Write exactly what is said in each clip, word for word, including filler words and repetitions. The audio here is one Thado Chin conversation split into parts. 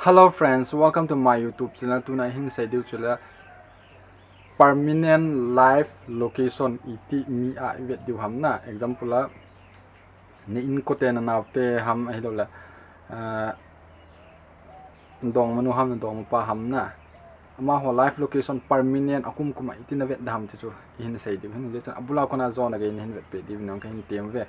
Hello friends, welcome to my YouTube channel. Tuna hin sei diu chu le permanent live location iti mi a i vet diu ham na. Example a, na inkote na naote ham ahilou le, ah, dongmanu ham na dongmapa ham na. Amaho live location permanent a kumkum a iti na vet da ham ti chu i hin sei diu hin. Hijeh chun abula kona jona gei na hin vet peh diu in ka hin tem ve.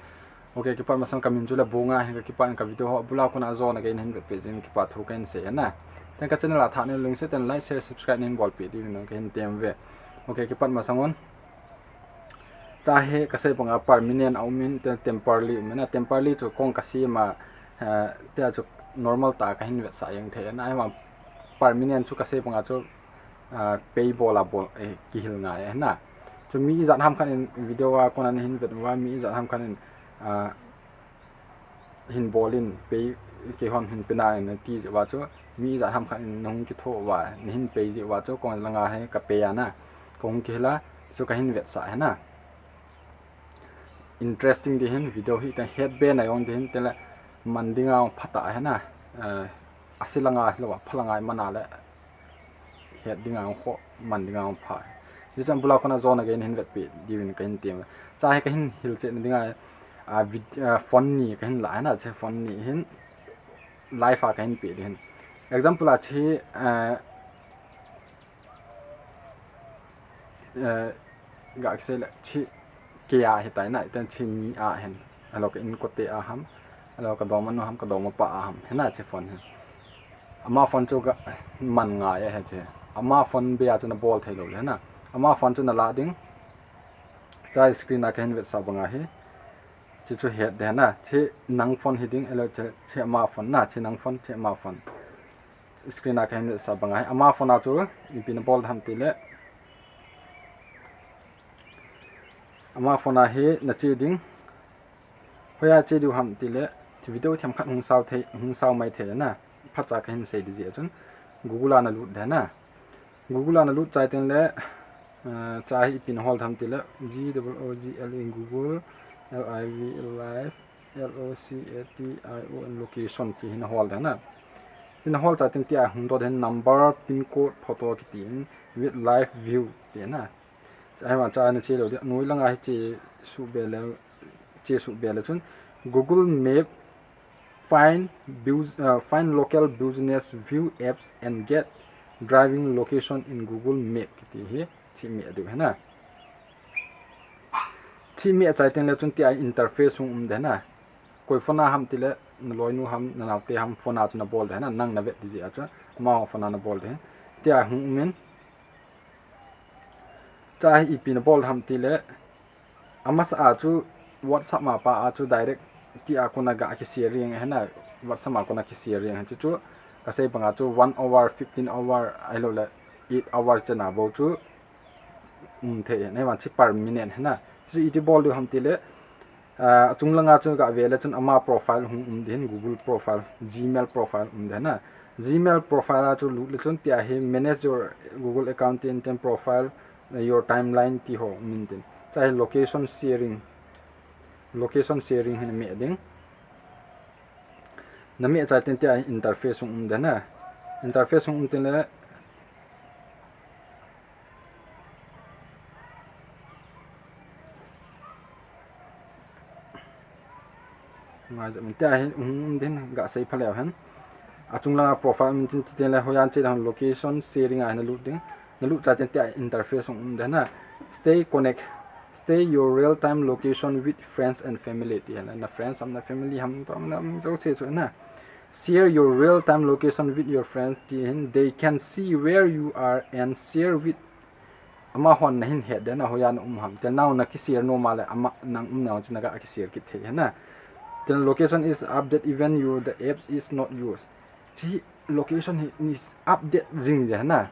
Ok, kipat masang ka min chu le Bunga hin ka kipat in ka video ho abula kona jona gei na hin vet peh jing kipa thu ka hin sei na. Then ka channel a tha na lungset ten like, share, subscribe na hin bol peh diu in ka hin tem ve. Ok, kipat masang un. Cha hi ka sei banga permanent a um in te temporary um in a, temporary chu kong ka sei ma, eh, tia chu normal ta ka hin vetsah jeng thei na, ahivang permanent chu ka sei banga chu, ah, pei bol a bol, eh, kihil ngai na. Chu mi ijat ham khat in video a kona na hin vet uva, mi ijat ham khat in, ah, hin bol in pei, keihon hin pe nai na ti jeh uva chu, mi ijat ham khat in na hung kitho uva, na hin pei jeh uva chu, kong langa hi ka pei a na, ka hung kihil a, chu ka hin vetsah hi na. Interesting di hin, video hi ten het be na jong di hin, te le man dinga jong pha ta hi na, eh, a se langa hilou a, pha langa i man a le, het dinga jong kho, man dinga jong pha. Hijeh chun abula kona jona gei na hin vet peh diu in ka hin tem. Cha hi ka hin hilchet na dinga, a, vid-, a, phone ni ka hin la hi na, che phone ni hin live a ka hin peh di hin. Example a che, eh, eh, ga kisei le che kei a hitai na, iten che mi a hin. Ahilou ka inkote a ham, ahilou ka dongmanu ham, ka dongmapa a ham, hi na che phone hin. Ama phone chu ka man ngai a hi che. Ama phone be a chu na bol thei lou le na. Ama phone chu na la ding. Cha screen a ka hin vetsah banga hi. Che chu het de na. Che nang phone hi ding, ahilou che, che ama phone na, che nang phone, che ama phone. Screen a ka hin vetsah banga hi. Ama phone a chu ipi na bol ham ti le. Ama phone a hi na che ding. Hoiya che diu ham ti le, thi video themkhat hung sao thei, hung sao mai thei na. Phacha ka hin sei di jeh chun Google a na lut de na. Google a na lut chai teng le, eh, cha hi ipi na hol tham ti le, G O O G L E, Google, L I V E, live, L O C A T I O N, location ti hi na hol de na. Ti na hol chai teng tia hung dot den number, pin code, photo kiti in, with live view ti na. Ahivang cha na che lou di, noi langa hi che suh be le, che suh be le chun Google Map, find bus-, uh, find local business, view apps and get driving location in Google Map kiti hi chih meh diu hi na. Chih meh chai teng le chun tia interface hung um de na. Koi phone a ham ti le, na loinu ham, na naote ham phone a chu na bol de na, nang na vet di jeh a chu, amaho phone a na bol de. Tia hung um in. Cha hi ipi na bol ham ti le, amasa a chu WhatsApp ma pa a chu direct tia kona ga ki share jeng hi na, WhatsApp a kona ki share jeng hi chu, ka sei banga chu one hour, fifteen hour, ahilou le eight hours chan a bou chu um thei hi na, ahivang che permanent hi na. Chu iti bol diu ham ti le, ah, achung langa chu ga ve le chun ama profile hung um di hin, Google profile, Gmail profile um di na. Gmail profile a chu lut le chun tia hi manage your Google account tin, tin profile, eh, your timeline ti ho um in tin. Cha hi location sharing, location sharing hi na meh ding. Na meh chai teng tia interface hung um de na. Interface hung um teng le, ngai jep in tia hin, um, um din ga sei pha leu hen. Achung langa profile um tin, ti teng le hoiya che le hon location sharing a na lut ding. Na lut chai teng tia interface hung um de na. Stay connect. Stay your real time location with friends and family ti hen. Na friends ham na family ham to na, um, jouse chu na. Share your real time location with your friends ti hin, they can see where you are and share with, amahon na hin het de na hoiya na um ham. Tia nau na ki share nom a le ama nang um nau chu na ga ki share kit thei hi na. Tia location is update even you the apps is not used. Chi location hi ni update jing de na.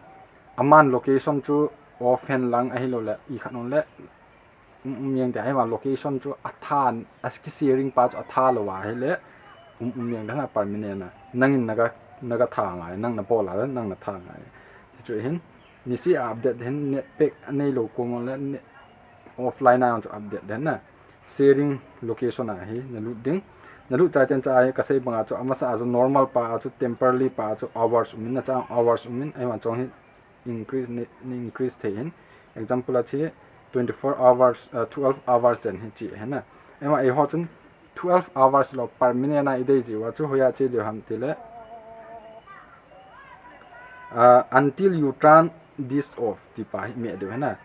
Aman location chu off hen lang ahilou le i khat non le um, um jeng te, ahivang location chu a tha, a ki sharing pa chu a tha lou a hile, um, um jeng te na permanent a. Nangin na ga, na ga tha ngai, nang na bol a, nang na tha ngai. Ti chu hin, niseh a update hin net pack a nei lou kom le net offline a chu update den na. Sharing location a hi na lut ding. Nalut chai teng cha hi kasei banga chu amasa a chu normal pa a chu temporary pa a chu hours umin na cha hours umin, ahivang chong hi increase ni, ni increase thei hin. Example a chu twenty-four hours, uh, twelve hours chen hi chi hena. Ahivang eiho chun twelve hours lou per minute na idei jiu a chu hoiya che diu ham tile, uh, until you turn this off ti pa hi me diu hena.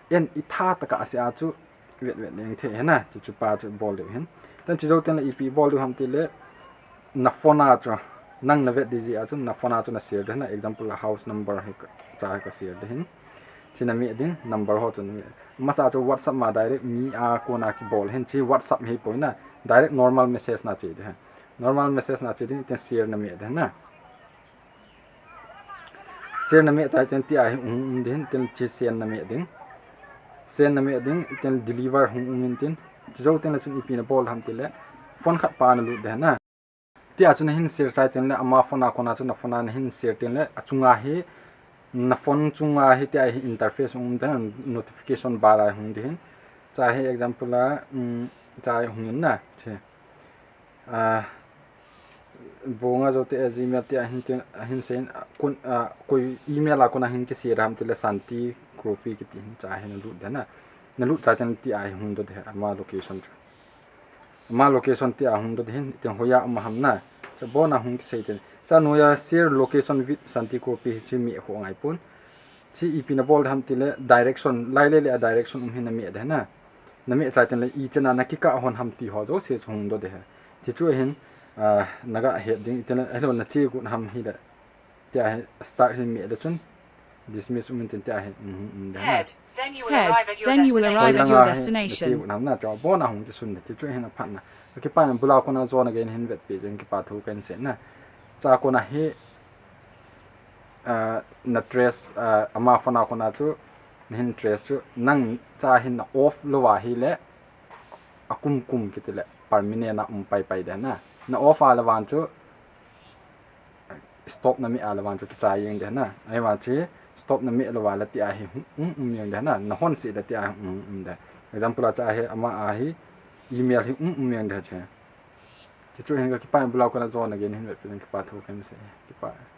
En itha taka ase a chu vet vet leng thei hena, ti chu pa chu bol diu hin. Tun chi jou teng le ipi bol diu ham tile, na phone a chu, nang na vet di ji a chu, na phone a chu na share de hena, example a house number hi ka, cha hi ka share de hin. Chi na me ding, number ho chu na me. Masa chu WhatsApp ma direct mi a kona kibol hin, chi WhatsApp hi poi na, direct normal message na che de hin. Normal message na che ding, teng share na me de hena. Share na me tai teng tia hi um, um ding, teng chi send na me ding. Send na me ding, teng deliver hung um in tin. Chi jou teng le chun ipi na bol ham tile, phone khat pa na lut de hena. Tia chu na hin share chai teng le, ama phone a kona chu na phone a na hin share teng le, achunga hi, na phone chunga hi tia hi interface um de hena, notification bar a hung de hin. Cha hi example a, um, cha hi hung in na, che. Ah, Bonga Zote at gmail tia hin tin, hin send, ah, kun, ah, koi email a kona hin kishare ham tile Santi Groupie kiti hin cha hin na lut de hena. Na lut chai teng tia hi hung doh de, ama location chu. Ama location tia hung doh de hin, teng hoiya um ham na. Cha bon a hung kisei teng. Cha noiya share location with Santi Groupie hi chi me kho ngai pon. Chi ipi na bol de ham tile direction, lai le le a direction um hin na me de hena. Na me chai teng le i chena na kikah hon ham ti ho jouse chu hung doh de he. Ti chu hin, ah, na ga het ding, itena, hello, na che got ham hile. Tia hi start hin me le chun, dismiss um in tin tia hi, um, um de hena. Head, then you will arrive at your destination. Hoi langa hi na che got ham na, cha bon a hung ti sun de, ti chu hin aphat na. Akipa bula kona jona gei hin vet pi jeng kipa thu kahin sei na. Cha kona hi, ah, na trace, ah, ama phone a kona chu, na hin trace chu, nang cha hin na off lou a hile, akum kum kiti le, per minute na um pai pai de na. Na off a le vang chu, stop na me a le vang chu kichai jeng de na. Ahivang chi, stop na me lou a le tia hi um, um jeng de na. Na hon se le tia hi um, um de. Example a cha hi, ama a hi, email hi um, um jeng de che. Ti chu hin kakipa bula kona jona gei hin vet pi jeng kipa thu kahin sei. Kipa.